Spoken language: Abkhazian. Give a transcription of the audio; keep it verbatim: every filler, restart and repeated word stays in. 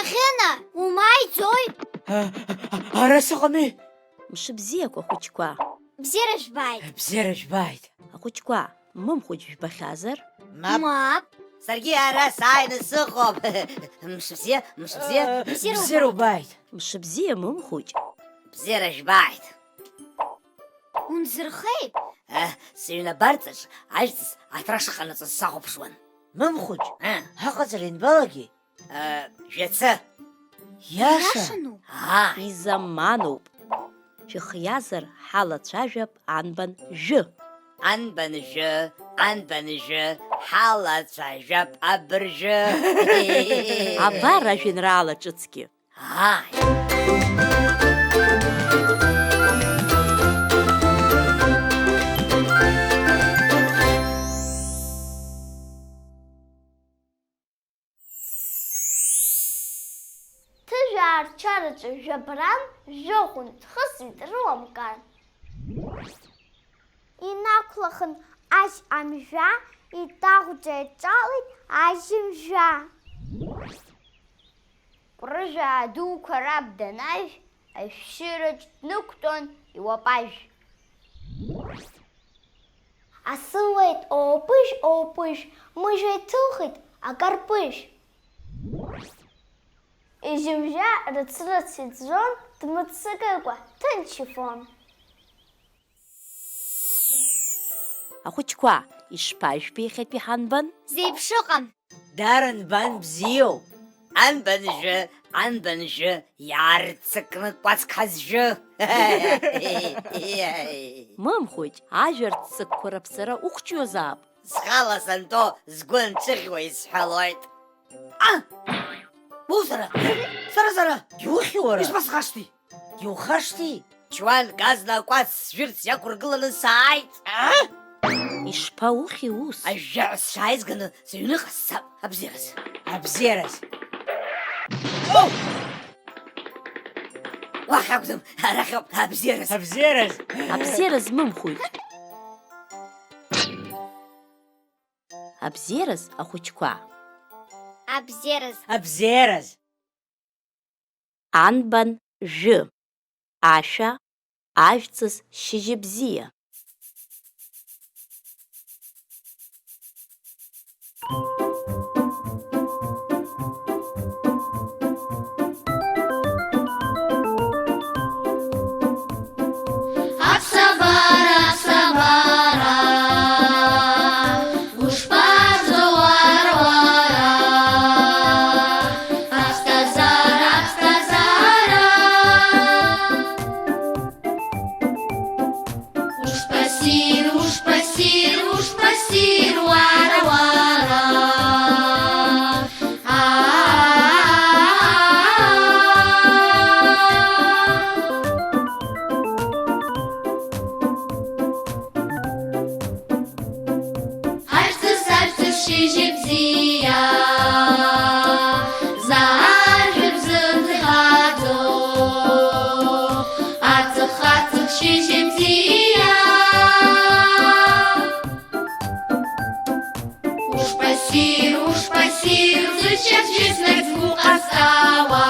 Хьына, умааиӡои? А, а, ара сыҟами. Мшыбзиақәа, ахәыҷқәа. Бзиара жәбааит. Бзиара жәбааит. Ахәыҷқәа, Мымхәыҷ жәбахьазар? Мап. Мап. Саргьы ара сааины сыҟоуп. Мшыбзиа, мшыбзиа. Бзиара убааит. Бзиара убааит. Мшыбзиа, Мымхәыҷ. Бзиара жәбааит. Унзырхеи? Э, сыҩны абарҵаҿ ажәҵыс аҭра шыҟанаҵоз сахәаԥшуан. Мымхәыҷ, Ы. Аҟаҵара инбалагеи? Э, жәацы. Иаша? Иашану? Ааи. Изаманоуп. Шәыхиазар, ҳалацәажәап анбан жәы. Анбан жәы, анбан жәы, ҳалацәажәап абыржәы. Абар ажәеинраала ҿыцгьы. Ааи. Ҭыжә аарчараҿы жәабран жәохәынтә хысҩык рыламкан. Инақәлахын ажь амжәа, итаӷәҷа иаҿалеит ажьымжәа. Ҟәрыжәаа дуқәа раб данажә, ашәшьыраҿ днықәтәон иуапажә. Асы леит, оупыжь, оупыжь, мыжәа иҭылхит акарпыжә. Ижьымжәа рыц-рыц иӡәӡәон, дмыццакыкәа ҭынч ифон. Ахәыҷқәа, ишԥажәбеи иахьатәи ҳанбан? Зеиԥшыҟам! Дара нбан бзиоуп! Анбан жәы, анбан жәы, иаарццакны кәацк ҳазжәы! Мымхәыҷ, ажәа рццакқәа раԥҵара уқәҿиозаап! Схала сантәо сгәы анҵәыӷьуа исҳәалоит. А! Уоу, сара! Сара, сара! Иухьи уара? Ишԥасхашҭи? Иухашҭи? Чуан Казна акәац сжәырц иақәыргыланы сааит. А? Ишԥаухьи ус? Ажәжәаҳәа сшааизганы сыҩныҟа сцап. Абзиараз. Абзиараз. Оу! Уахь акәӡам, арахь ауп, абзиараз. Абзиараз. Абзиараз, Мымхәыҷ. Абзиараз, ахәыҷқәа. Абзиараз. Абзиараз. Анбан жәы, ашәа, ажәҵыс шьыжьыбзиа. Аԥсабара, аԥсабара, ушԥаҿоу уара, уара? Аԥсҭазаара, аԥсҭазаара. Ушԥассир, ушԥассир, ушԥассир, уара, уара? Ажәҵыс, ажәҵыс, шьыжьыбзиа, заа ажәа бзымӡырхаӡо, аҵых, аҵых, шьыжьыбзиа. Ушԥассир, ушԥассир, зыччаԥшь еснагь згәы ҟазҵауа.